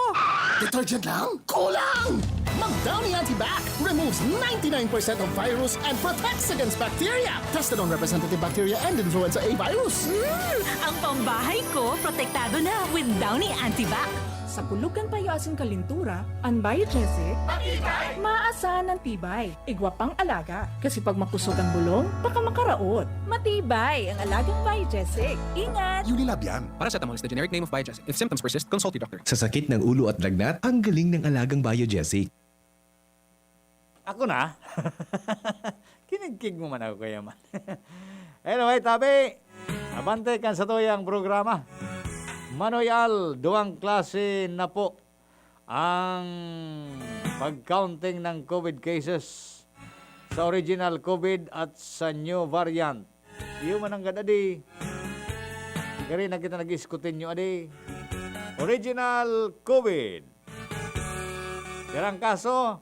Detergent lang? Kulang! Mag Downy Antibac removes ninety-nine percent of virus and protects against bacteria. Tested on representative bacteria and influenza A virus. Mm, ang pambahay ko, protektado na with Downy Antibac. Sa kulog kan payo asin kalintura, an Biogesic, matibay! Maasahan ang tibay. Igwa pang alaga, kasi pag makusog ang bulong, baka makaraot. Matibay ang alagang Biogesic. Ingat! Unilab yan. Paracetamol is the generic name of Biogesic. If symptoms persist, consult your doctor. Sa sakit ng ulo at lagnat, ang galing ng alagang Biogesic. Ako na? Kinigkig mo man ako, Kuya Man. Anyway, tabi, abante kan satuyang programa. Manoy Al, duwang klase na po ang pag-counting ng COVID cases sa original COVID at sa new variant. Iyo man ang gadadi. Gari na kita nag-iskutin nyo, adi. Original COVID. Pirang kaso?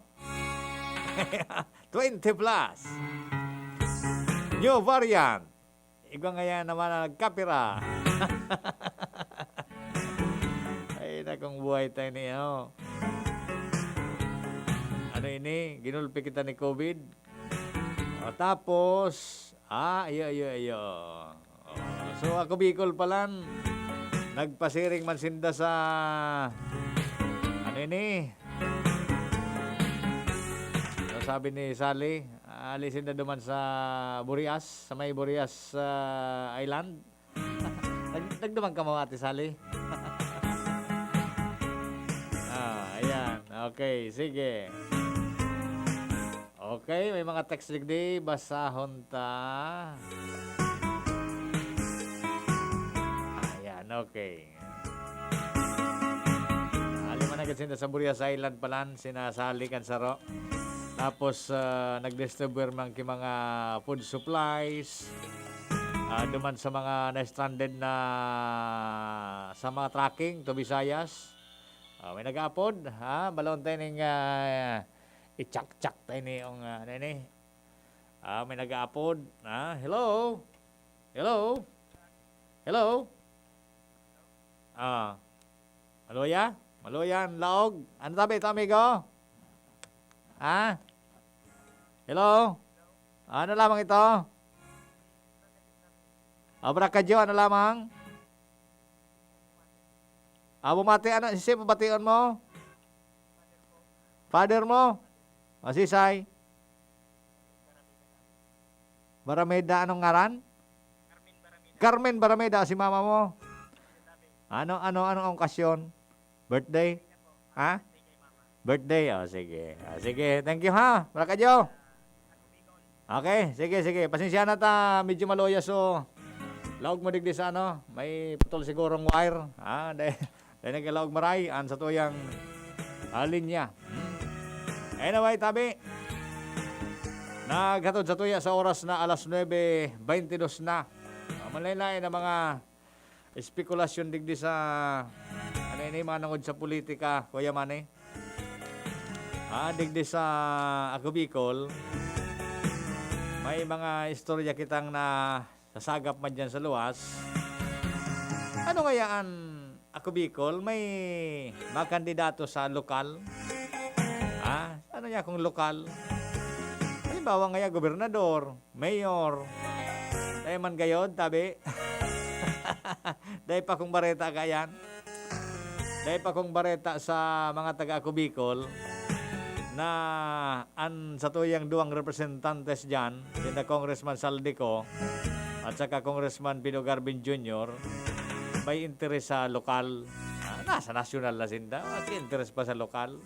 Twenty plus. New variant. Igwa ngaya naman na nagkapira. Ay, nakong buhay tayo niyo. Ano ini? Ginulpi kita ni COVID? O, tapos, ah, iyo, iyo, iyo. O, so, ako Bicol palan, nagpasiring man sinda sa, ano ini? Sa sabi ni Sally, ah, alisin na duman sa Burias, sa may Burias, ah, Island. Nag-, nagduman ka mo, Ate Sally? Ah, ayan. Okay, sige. Okay, may mga text digdi. Basahon ta. Ayan, okay. Hali man agad sinda sa Burias Island palan, sina Sally kan saro. Tapos, ah, nag-distribute man ki mga food supplies. Ah, duman sa mga na-stranded na sa mga trucking to Visayas. Ah, may nag-aapod, ha? Balon tayo ning, ah, i-chak-chak tayo ni yung, ah, ano ni? Ah, may nag-aapod. Ah, hello? Hello? Hello? Ah, maluya? Maluya ang laog? Ano tabi ito, amigo? Ha? Hello? Ano lamang ito? Abra ka, Joe, ano lamang? Abo mati, ano, si Sip, bation mo? Father mo? Masisay? Barameda, anong ngaran? Carmen Barameda, si mama mo. Ano, ano, anong okasyon? Birthday? Ha? Birthday? Oh, sige. Ah, sige. Thank you, ha? Baraka Joe. Okay, sige, sige. Pasensya na ta, medyo maluya so laog mo digdi sa ano, may putol sigurong wire. Ah, dahil, dahil nagkalaog maray, an sa tuyang, ah, linya. Hmm. Anyway, tabi. Naghatod sa tuya sa oras na alas nuebe beintidos na. Ah, manlain-lain na mga espekulasyon digdi sa, ano ini, manongod sa politika, Kuya Manny. Ah, digdi sa Ako Bicol, may mga istorya kitang nasasagap man dyan sa luwas. Ano kaya an Ako Bicol? May makandidato sa lokal? Ah, ano niya kung lokal? Halimbawa ngaya, gobernador, mayor. Dai man gayod, tabi. Dai pa kong bareta kayan. Dai pa kong bareta sa mga taga Ako Bicol na an satuyang duwang representantes diyan, sina Congressman Zaldy Co at saka Congressman Pino Garvin Junior, may interes sa lokal. Ah, nasa nasyonal na sinda, may interes pa sa lokal.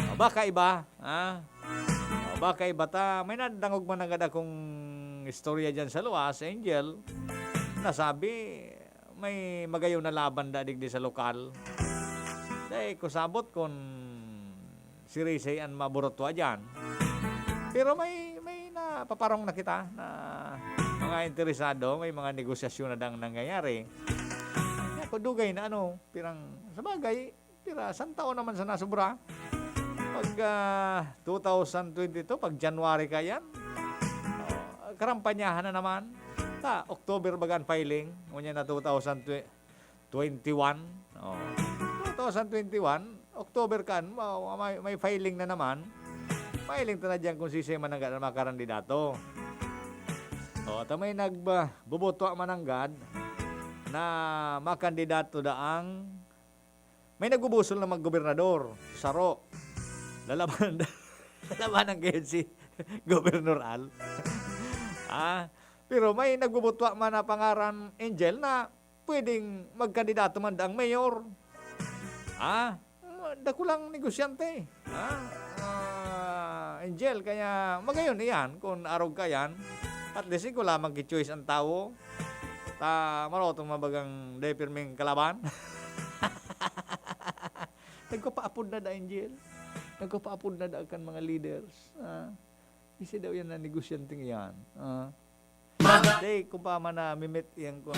O, baka iba, ha? O, baka iba ta, may nadangog man agad akong istorya diyan sa luwas, Angel, nasabi, may magayon na laban da digdi sa lokal. Dai ko sabot kun sirisay an maburutwa diyan. Pero may, may napaparong na kita na mga interesado, may mga negosasyon na dang nangyayari. Kaya kung dugay na ano, pirang, sa bagay, pira, san taon naman sa nasubra? Pag, ah, two thousand twenty-two, pag January ka yan, oh, karampanyahan na naman. Ta, October baga an filing, ngunyan na two thousand twenty-one. Oh. Two thousand twenty-one, October kan, ma-, may, may filing na naman. Filing ta na diyan kung sisay mananggad ang mga karandidato. Oh, ta may nagba-, bubutwa mananggad na makandidato daang may nagbubusol na maggobernador, saro. Lalaban, lalabanan ngayon si Governor Al. Ah, pero may nagbubutwa man na pangaran, Angel, na pwedeng magkandidato man daang mayor. Ah, dakulang negosyante. Ah, ah, Angel, kaya magayon iyan kung arog ka yan. At least, ikaw lamang ki-choice ang tawo. Ta, marotong mabagang dai pirming kalaban. Nagpapaapod na da, Angel. Nagpapaapod na da kan mga leaders. Ah, isa daw yan na negosyanteng yan. Ah. Dai, kung pa man na mimit yan ko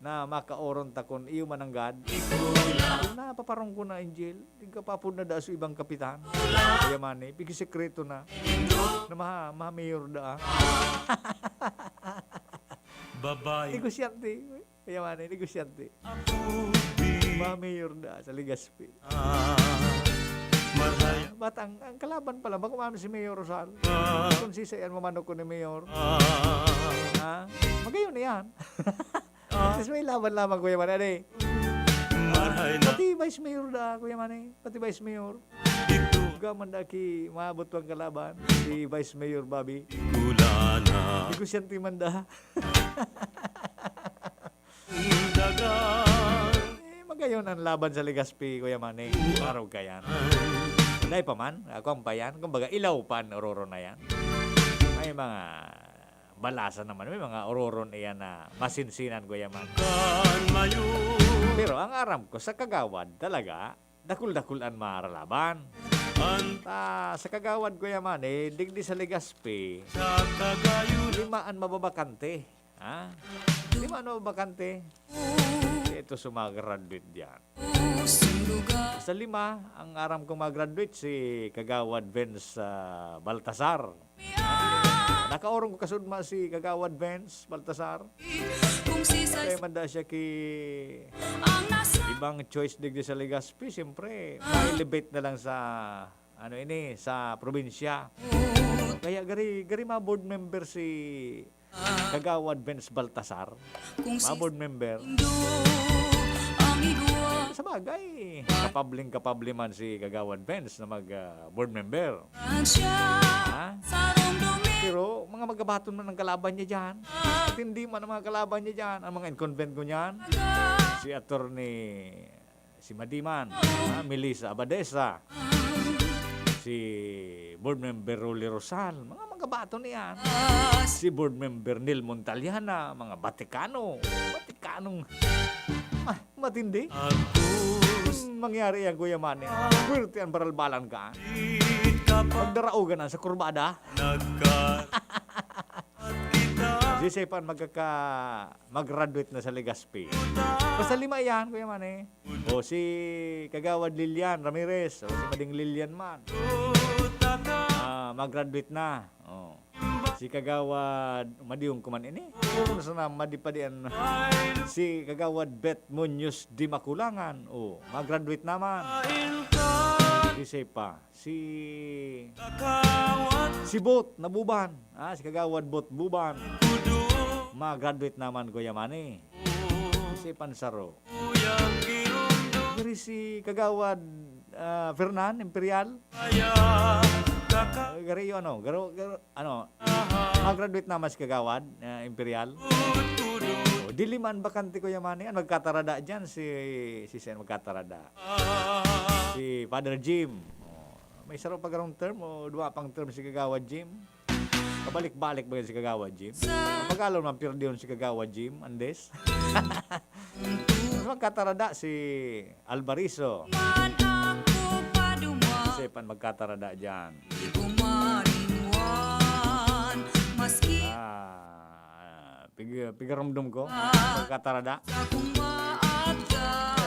na makaoron ta kun iyo mananggad. Kung napaparong ko na, Angel, di ka papod na da sa ibang kapitan. Kaya man eh, pigi sekreto na. Na maha, maha mayor da, ah. Babae. Negosyante. Kaya man eh, negosyante. Maha mayor da sa Legazpi. Ah, marhay. But ang, ang kalaban pala, bako man si Mayor Rosal. Ah. Kung sisay an mamanok ko ni Mayor. Ah. Ha? Magayon na yan. Ah. At least may laban lamang, Kuya Manny. Marhay na. Pati Vice Mayor da, Kuya Manny. Pati Vice Mayor. Ito. Uga man da ki maabot pang kalaban, si Vice Mayor Bobby. Kulana. Negosyante man da. Daga. Eh, magayon ang laban sa Legazpi, Kuya Manny. Araw ka yan. Dai pa man, ako ang pa yan. Kumbaga, ilaw pa ang ororo na yan. May mga balasan naman, may mga ororo na yan na masinsinan, Kuya Manny. Kan mayo. Pero ang aram ko, sa Kagawad talaga, dakul-dakul an maralaban. An- Ta, sa Kagawad, Kuya Manny, digdi sa Legazpi, sa Kagawad, lima an mababakante. Ha? Lima an mababakante. Ito sa mga graduate diyan. Sa lima, ang aram kong mga graduate, si Kagawad Vince, ah, Baltasar. Ah, nakaorong ko kasudma si Kagawad Vince Baltasar. Kaya man da siya ki ibang choice digdi sa Legazpi, siyempre, ma-elevate na lang sa, ano ini, sa probinsya. Kaya gari, gari mga board member si Kagawad Vince Baltasar, mga board member. Sa bagay, kapabling-kapable man si Kagawad Vince na mag, ah, board member. Ha? Pero mga magabaton man ang kalaban niya diyan. Matindi man ang mga kalaban niya diyan. Ang mga incumbent ko niyan, si Attorney, si Madiman, ah, Melissa Abadesa, si Board Member Rolly Rosal, mga magabaton niyan. Si Board Member Neil Montaliana, mga Batikano. Batikanong, ah, matindi. Hmm, mangyari yan, Kuya Manny. Pwerte ang baralbalan ka. Pagdaraogan na sa kurbada. Sisay pa ang magkaka-, mag-graduate na sa Legazpi. Basta lima yan, Kuya Manny. O si Kagawad Lilian Ramirez, o si Mading Lilian man. Ah, mag-graduate na. O. Si Kagawad, madiyon ko man ini. Ano sana, madi pa diyan. Si Kagawad Bet Munoz di Makulangan. O, mag-graduate naman. Sisay pa. Si, si Bot Nabuban. Ah, si Kagawad Bot Buban. Ma-graduate naman, Kuya Manny. Si Pansaro. Gari si Kagawad, ah, Fernan, Imperial. Ah, gari yung ano, garo, garo, ano, ma-graduate naman si Kagawad, ah, Imperial. O, di lima an bakante, Kuya Manny. Ang magkatarada dyan, si, si Sen magkatarada. Si Father Jim. O, may saro pa garong term o duwa pang term si Kagawad Jim? Pabalik-balik ba yan si Kagawad Jim? Sa Tagalog man, pirdihon si Kagawad Jim, Andes. Mas magkatarada si Alvarizo. Kasi pan magkatarada dyan. Ah, pig-, pigarumdum ko. Magkatarada.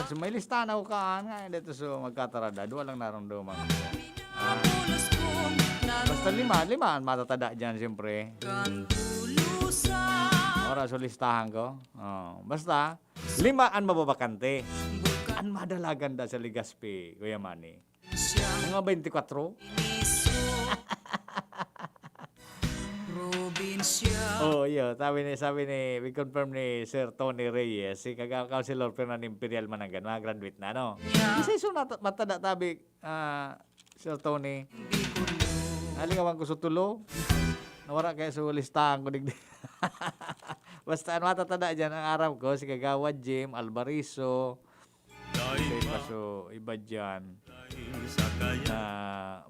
So, may listahan ako kaan nga, dito so magkatarada. Duwa lang narumduman ko. Ah. Basta lima, lima an matatada dyan, siyempre. Oras, so listahan ko. Oh, basta, lima an mababakante. An madalagan da sa Legazpi, Kuya Manny. Mga twenty-four? Probinsya. Oh, iyo. Sabi ni, sabi ni, we confirm ni Sir Tony Reyes, si Kaga-, Councilor Fernando Imperial Manangan, mga graduate na, no? Yeah. Isa iso na, matada tabi, ah, Sir Tony. Nalingawan ko sa tulo. Nawara kaya sa listahan ko, digdi. Basta, ano, matatada dyan, ang aram ko, si Kagawad Jim Alvarizo, Siyempre, so, iba dyan na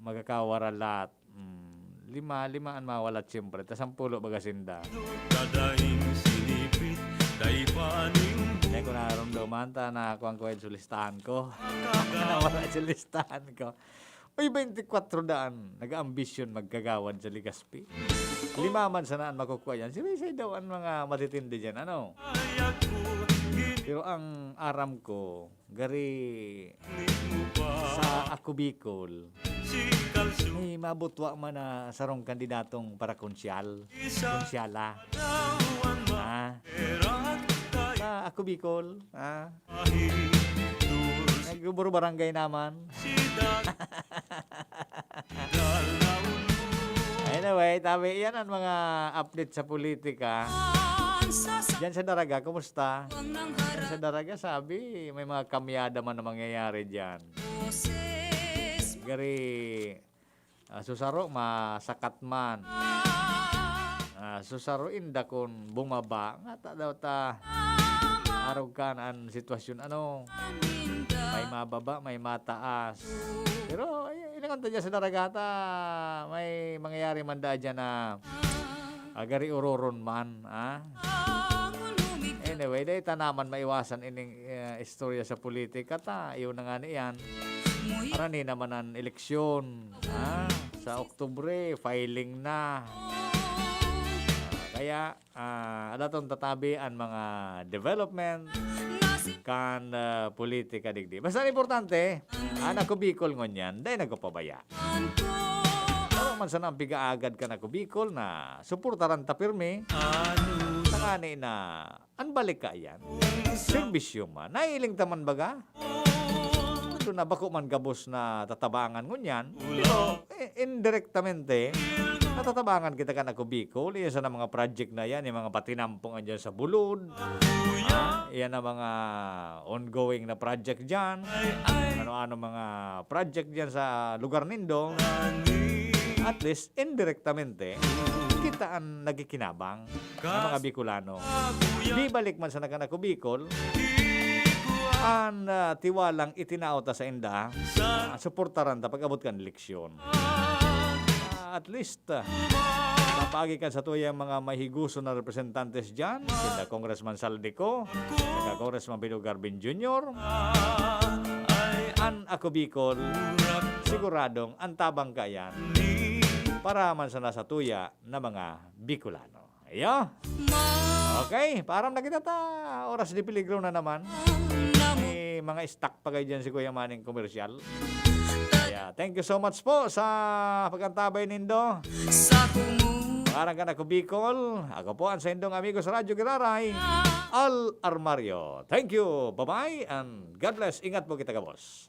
magkakawara lahat. Mm, lima, lima an mawalat, siyempre. Ta sampulo baga sinda. Kaya ko narumduman, ta na kuwan ko yan sa listahan ko. Nawala sa listahan ko. Uy, twenty-four daan, nag-aambisyon magkagawad sa Legazpi. Lima man sana an makukuha yan. Si Rizay daw an mga matitindi dyan, ano? Pero ang aram ko, gari sa Ako Bicol, may mabutwa man na sarong kandidatong para konsyal. Konsyala. Ha? Sa Ako Bicol, ha? Nagbuburo barangay naman. Anyway, tabi, yan ang mga update sa politika. Diyan sa Daraga, kumusta? Diyan sa Daraga, sabi, may mga kamyada man na mangyayari diyan. Gari, ah, susaro, masakat man. Ah, susaro inda kun bumaba. Ngata daw ta, arog kan an sitwasyon, ano, may mababa, may mataas. Pero, ay, inangon ta dyan sa daragata, may mangyayari man da dyan na agari uroron man, ah. Anyway, dai ta naman maiwasan ining, eh, istorya sa politika ta. Iyo na nga ni yan. Arani naman an eleksyon, ah, sa Oktubre, filing na. Ah, kaya, ah, daton tatabi an mga development kan, ah, politika digdi. Basta an importante, an Ako Bicol ngunyan, dai nagpapabaya. Wala man sana ang pigaagad kan Ako Bicol na suportaran ta pirmi. Tangani na, an balik kaiyan, serbisyo man. Nahiling ta man baga? Ito na, bako man gabos na tatabangan ngunyan. Pero, eh, indirektamente, natatabangan kita kan Ako Bicol. Iyan sana mga project na yan, yung mga patinampong andyan sa bulod. Ah, iyan ang mga ongoing na project dyan. Ano-ano mga project dyan sa lugar nindo. At least, indirektamente, kita ang nagkikinabang ng mga Bicolano. Di balik man sana kan Ako Bicol, an, ah, tiwalang itinao ta sainda, ah, suportaran ta pag-abot kan eleksyon. Ah, at least, ah, sa paagi kan satuyang mga mahigoso na representantes dyan, sila Congressman Zaldy Co, saka Congressman Pino Garvin Junior, an Ako Bicol, siguradong an tabang kaiyan para man sana satuya na mga Bicolano. Ayo. Okay, paaram na kita ta. Oras de peligro na naman. May mga stock pa kayo dyan si Kuya Manny komersyal. Kaya, thank you so much po sa pag-antabay nindo. Sa kumu- Pangaran kan Ako Bicol. Ako po ang saindong amigo sa Radyo Giraray, Al Armario. Bye-bye and God bless. Ingat po kita, gabos.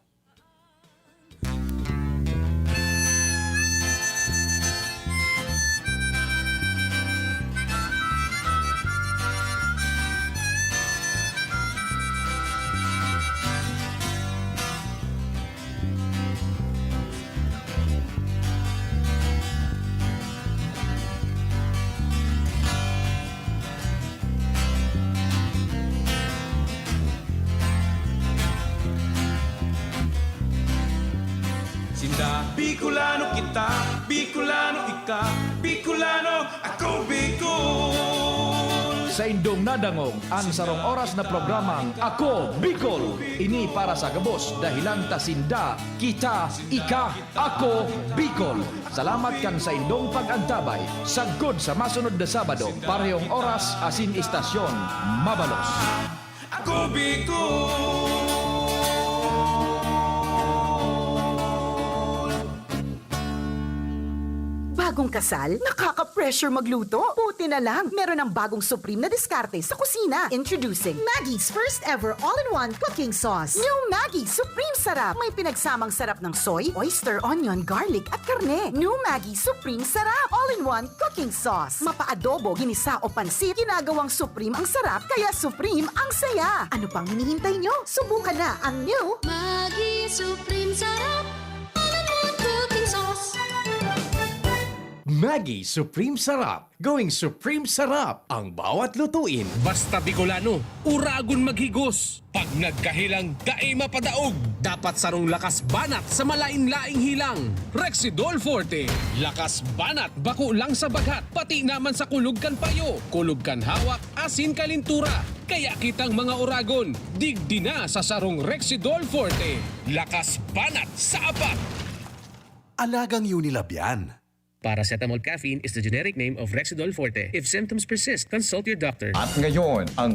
Sinda, Bicolano kita, Bicolano ika, Bicolano ako, Bicol. Saindong nadangog an sarong oras na programang Ako Bicol. Ini para sa gabos, dahelan ta sinda, kita, ika, ako, Bicol. Salamat kan saindong pag-antabay. Sagkod sa masunod na Sabado, parehong oras asin estasyon, mabalos. Ako, Bicol! Bagong kasal? Nakaka-pressure magluto? Buti na lang, meron ng bagong supreme na diskarte sa kusina. Introducing Maggi's first ever all-in-one cooking sauce. New Maggi Supreme Sarap. May pinagsamang sarap ng soy, oyster, onion, garlic, at karne. New Maggi Supreme Sarap. All-in-one cooking sauce. Mapa-adobo, ginisa o pansit, ginagawang supreme ang sarap, kaya supreme ang saya. Ano pang hinihintay nyo? Subukan na ang new Maggi Supreme Sarap. All-in-one cooking sauce. Maggi Supreme Sarap. Going Supreme Sarap ang bawat lutuin. Basta Bicolano, uragon maghigos. Pag nagkahilang, dai mapadaog. Dapat sarong lakas banat sa malain-laing hilang. Rexidol Forte. Lakas banat bako lang sa baghat, pati naman sa kulog kan payo, kulog kan hawak, asin kalintura. Kaya kitang mga uragon, digdi na sa sarong Rexidol Forte. Lakas banat sa apat. Alagang Unilab yan. Paracetamol caffeine is the generic name of Rexidol Forte. If symptoms persist, consult your doctor. At ngayon, ang